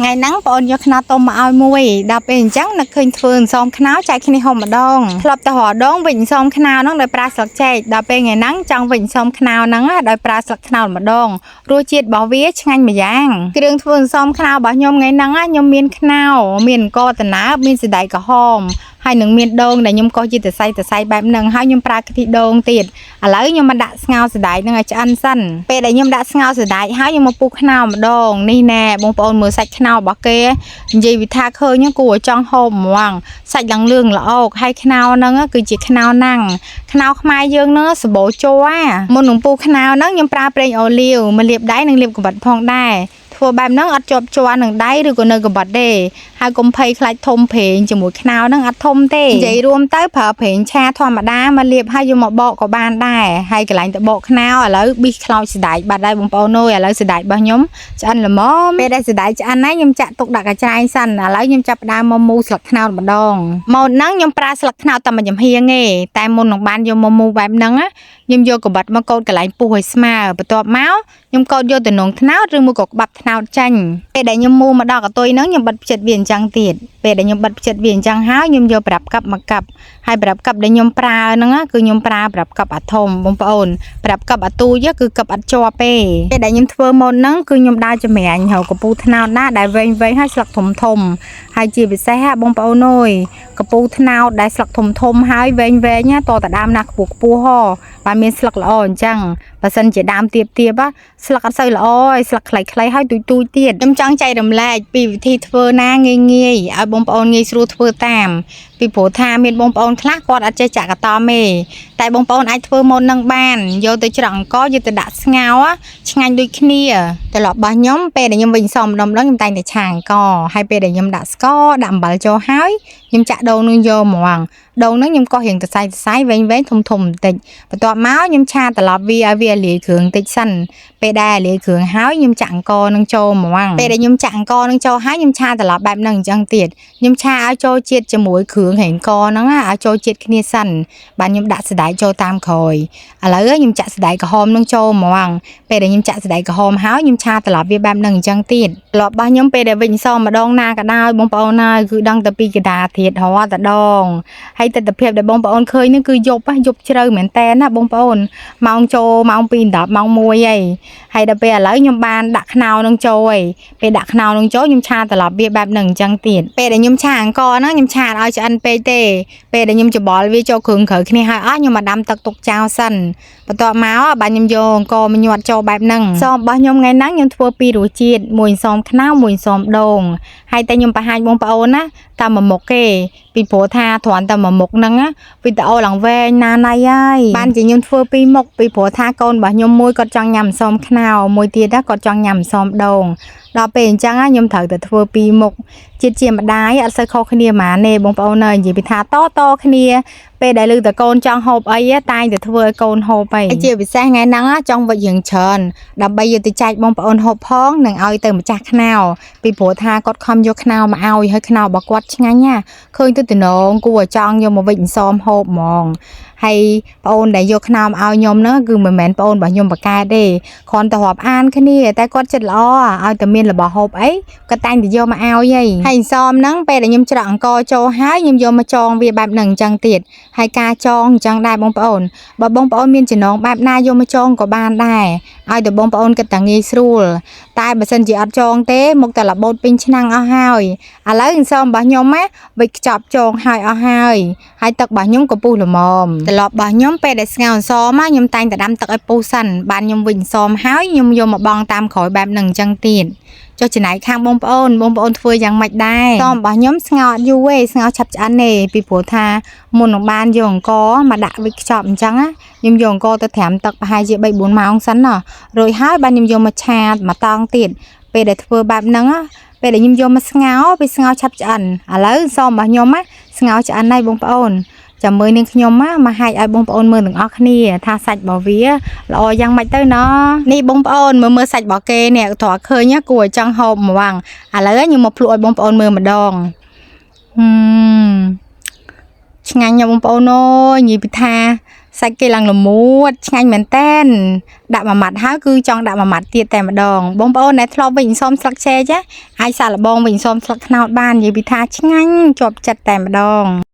ថ្ងៃហ្នឹងបងអូនយកខ្នោទុំមកឲ្យមួយដល់ពេលអញ្ចឹងនឹកឃើញធ្វើអន្សមខ្នោចែកគ្នាហូបម្ដងធ្លាប់តែរាល់ដងវិញអន្សមខ្នោហ្នឹងដោយប្រើស្លឹកចេកដល់ពេលថ្ងៃហ្នឹងចង់វិញអន្សមខ្នោហ្នឹងណាដោយប្រើស្លឹកខ្នោតម្ដងរសជាតិរបស់វាឆ្ងាញ់ម្យ៉ាងគ្រឿងធ្វើអន្សមខ្នោរបស់ខ្ញុំថ្ងៃហ្នឹងណាខ្ញុំមានខ្នោមានអង្ករដំណើបមានសណ្តែកក្រហមហើយនឹងមានដូងដែលខ្ញុំកោសជាសរសៃសរសៃបែបហ្នឹងហើយខ្ញុំប្រើខ្ទិះដូងទៀតឥឡូវខ្ញុំមកដាក់ស្ងោរសណ្តែកហ្នឹងឲ្យឆ្អិនសិនពេលដែលខ្ញុំដាក់ស្ងោរសណ្តែកហើយខ្ញុំមកពុះខ្នោម្ដងនេះណែបងប្អូនមើលសាច់ខ្នោរបស់គេនិយាយវិថាឃើញគួរឲ្យចង់ហូបហ្មងសាច់ឡើងលឿងល្អកហើយខ្នោហ្នឹងគឺជាខ្នោណាំងខ្នោខ្មែរយើងហ្នឹងសម្បូរជ័រមុននឹងពុះខ្នោហ្នឹងខ្ញុំប្រើប្រេងអូលីវមកលាបដៃនិងលាបកាំបិតផងដែរធ្វើបែបហ្នឹងអត់ជាប់ជ័រនឹងដៃឬក៏នៅកាំបិតទេហើយកុំភ័យខ្លាចធំប្រេងជាមួយខ្នោហ្នឹងអត់ធំទេនិយាយរួមទៅប្រើប្រេងឆាធម្មតាមកលាបហើយយកមកបកក៏បានដែរហើយកន្លែងទៅបកខ្នោឥឡូវប៊ីសខ្លោចសណ្តែកបាត់ហើយបងប្អូនអើយឥឡូវសណ្តែករបស់ខ្ញុំឆ្អិនល្មមពេលដែលសណ្តែកឆ្អិនហើយខ្ញុំចាក់ទុកដាក់កញ្ច្រែងសិនឥឡូវខ្ញុំចាប់ផ្ដើមមកមូស្លឹកខ្នោតម្ដងម៉ូតហ្នឹងខ្ញុំប្រើស្លឹកខ្នោតែមួយចំហៀងទេតែមុននឹងបានយកមកមូបែបហ្នឹងខ្ញុំយកកាំបិតមកកូតកន្លែងពុះឲ្យស្មើបន្ទាប់មកខ្ញុំកូតយកទៅនងត្នោតឬមួយក៏ក្បាប់ត្នោតចាញ់ពេលដែលខ្ញុំមូមកដល់កតុយហ្នឹងខ្ញុំបិទផ្ចិតវាអញ្ចឹងទៀតពេលដែលខ្ញុំបិទផ្ចិតវាអញ្ចឹងហើយខ្ញុំយកប្រាប់កាប់មកកាប់ហើយប្រាប់កាប់ដែលខ្ញុំប្រើហ្នឹងគឺខ្ញុំប្រើប្រាប់កាប់អាធំបងប្អូនប្រាប់កាប់អាទូចគឺកាប់អត់ជាប់ទេពេលដែលខ្ញុំធ្វើម៉ូតហ្នឹងគឺខ្ញុំដើរចម្រាញ់រកកពូត្នោតណាដែលវែងវែងហើយស្លឹកធំធំហើយជាពិសេសបងប្អូនអើយកពូត្នោតដែលស្លឹកធំធំហើយវែងវែងណាតតដើមណាខ្ពស់ខ្ពស់ហ៎បានមានស្លឹកល្អអញ្ចឹងបើសិនជាដើមទៀបទៀបស្លឹកអត់សូវល្អឯស្លឹកខ្លីៗហើយទូចទូចទៀតខ្ញុំចង់ចែករំលែកពីវិធីធ្វើណាងាយងាយឲ្យបងប្អូនងាយស្រួលធ្វើតាមពីព្រោះថាមានបងប្អូនខ្លះគាត់អត់ចេះចាក់កតមទេតែបងប្អូនអាចធ្វើមុននឹងបានយកទៅច្រកអង្គយកទៅដាក់ស្ងោរឆ្ងាញ់ដូចគ្នាត្រឡប់របស់ខ្ញុំពេលដែលខ្ញុំវិញសមម្ដងម្ដងខ្ញុំតែងតែឆាអង្គហើយពេលដែលខ្ញុំដាក់ស្ករដាក់អំបិលចូលហើយខ្ញុំចាក់ដូងនឹងយកហ្មងដូងនឹងខ្ញុំកោសរៀងសរសៃសរសៃវែងវែងធំធំបន្តិចបន្ទាប់មកខ្ញុំឆាត្រឡប់វាឲ្យវាលាយគ្រឿងបន្តិចសិនពេលដែលលាយគ្រឿងហើយខ្ញុំចាក់អង្គនឹងចូលហ្មងពេលដែលខ្ញុំចាក់អង្គនឹងចូលហើយខ្ញុំឆាត្រឡប់បែបហ្នឹងអញ្ចឹងទៀតខ្ញុំឆាឲ្យចូលជាតិជាមួយគ្រឿងហែងកហ្នឹងឲ្យចូលជាតិគ្នាសិនបាទខ្ញុំដាក់សណ្តែកចូលតាមក្រោយឥឡូវខ្ញុំចាក់សណ្តែកក្រហមនឹងចូលហ្មងពេលដែលខ្ញុំចាក់សណ្តែកក្រហមហើយខ្ញុំឆាត្រឡប់វាបែបហ្នឹងអញ្ចឹងទៀតត្រឡប់របស់ខ្ញុំពេលដែលវិញសមម្ដងណាក៏ដោយបងប្អូនហើយគឺដឹងតែពីកដាធាតរាល់តែដងហើយទស្សនភាពដែលបងប្អូនឃើញហ្នឹងគឺយប់យប់ជ្រៅមែនតើណាបងប្អូនម៉ោងចូលម៉ោង2 10ម៉ោង1ហើយហើយដល់ពេលឥឡូវខ្ញុំបានដាក់ខ្នោនឹងចូលហើយពេលដាក់ខ្នោនឹងចូលខ្ញុំឆាត្រឡប់វាបែបហ្នឹងអញ្ចឹងទៀតពេលដែលខ្ញុំឆាអង្គហ្នឹងខ្ញុំឆាឲ្យឆ្អិនពេកទេពេលដែលខ្ញុំច្បល់វាចូលគ្រឿងក្រៅគ្នាហើយអស់ខ្ញុំមកដាំទឹកទុកចោលសិនបន្ទាប់មកបាទខ្ញុំយកអង្គមកញាត់ចូលបែបហ្នឹងសមរបស់ខ្ញុំថ្ងៃហ្នឹងខ្ញុំធ្វើពីរសជាតិមួយសមខ្នោមួយសមដូងហើយតែខ្ញុំបង្ហាញបងប្អូនណាតាមមួយមុខគេពីព្រោះថាគ្រាន់តែមួយមុខហ្នឹងវីដេអូឡើងវែងណាណៃហើយបានជាខ្ញុំធ្វើពីរមុខពីព្រោះថាកូនរបស់ខ្ញុំមួយគាត់ចង់ញ៉ាំសមខ្នោមួយទៀតណាគាត់ចង់ញ៉ាំសមដូងដល់ពេលអញ្ចឹងខ្ញុំត្រូវតែធ្វើពីរមុខជាតិជាម្ដាយអត់សូវខុសគ្នាហ្មងទេបងប្អូនអើយនិយាយពីថាតតគ្នាពេលដែលឮតកូនចង់ហូបអីតែងតែធ្វើឲ្យកូនហូបអីជាពិសេសថ្ងៃហ្នឹងចង់វិចរឿងច្រើនដើម្បីយកទៅចែកបងប្អូនហូបផងនិងឲ្យទៅម្ចាស់ខ្នោពីព្រោះថាគាត់ខំយកខ្នោមកឲ្យហើយខ្នោរបស់គាត់ឆ្ងាញ់ណាឃើញទៅតំណងគួរឲ្យចង់យកមកវិចអន្សមហូបហ្មងហើយប្អូនដែលយកខ្នោមកឲ្យខ្ញុំហ្នឹងគឺមិនមែនប្អូនរបស់ខ្ញុំបកកែទេគ្រាន់តែរាប់អានគ្នាតែគាត់ចិត្តល្អឲ្យតែមានរបស់ហូបអីគាត់តែងតែយកមកឲ្យហីហើយអន្សមហ្នឹងពេលដែលខ្ញុំច្រកអង្គចូលហើយខ្ញុំយកមកចងវាបែបហ្នឹងអញ្ចឹងទៀតហើយការចងអញ្ចឹងដែរបងប្អូនបើបងប្អូនមានចំណងបែបណាយកមកចងក៏បានដែរឲ្យតែបងប្អូនគិតតែងាយស្រួលតែបើសិនជាអត់ចងទេមកតែរបូតពេញឆ្នាំងអស់ហើយឥឡូវអន្សមរបស់ខ្ញុំណាវិចខ្ចប់ចងហើយអស់ហើយហើយទឹករបស់ខ្ញុំក៏ពុះល្មមត្រឡប់របស់ខ្ញុំពេលដែលស្ងោរអន្សមខ្ញុំតែងតែដាំទឹកឲ្យពុះសិនបានខ្ញុំវិចអន្សមហើយខ្ញុំយកមកបង់តាមក្រោយបែបហ្នឹងអញ្ចឹងទៀតចុះចំណែកខាងបងប្អូនបងប្អូនធ្វើយ៉ាងម៉េចដែរសមរបស់ខ្ញុំស្ងោរអត់យូរទេស្ងោរឆាប់ឆ្អិនទេពីព្រោះថាមុននឹងបានយកអង្គមកដាក់វិចខ្ចប់អញ្ចឹងណាខ្ញុំយកអង្គទៅត្រាំទឹកប្រហែលជា3 4ម៉ោងសិនណារួចហើយបានខ្ញុំយកមកឆាមកតង់ទៀតពេលដែលធ្វើបែបហ្នឹងណាពេលដែលខ្ញុំយកមកស្ងោរវាស្ងោរឆាប់ឆ្អិនឥឡូវសមរបស់ខ្ញុំណាស្ងោរឆ្អិនហើយបងប្អូនចាំមើលនាងខ្ញុំមកហែកឲ្យបងប្អូនមើលទាំងអស់គ្នាថាសាច់របស់វាល្អយ៉ាងម៉េចទៅណោះនេះបងប្អូនមើលមើលសាច់របស់គេនេះត្រង់ឃើញគួរឲ្យចង់ហូបហ្មងឥឡូវខ្ញុំមកភ្លក់ឲ្យបងប្អូនមើលម្ដងហឹមឆ្ងាញ់ណាស់បងប្អូនអើយនិយាយពីថា សាច់គេឡើងល្មួតឆ្ងាញ់មែនតែនដាក់មួយម៉ាត់ហើយគឺចង់ដាក់មួយម៉ាត់ទៀតតែម្ដងបងប្អូនដែលធ្លាប់វេចអន្សមស្លឹកចេកអាចសាកល្បងវេចអន្សមស្លឹកត្នោតបាននិយាយពីថាឆ្ងាញ់ជាប់ចិត្តតែម្ដង។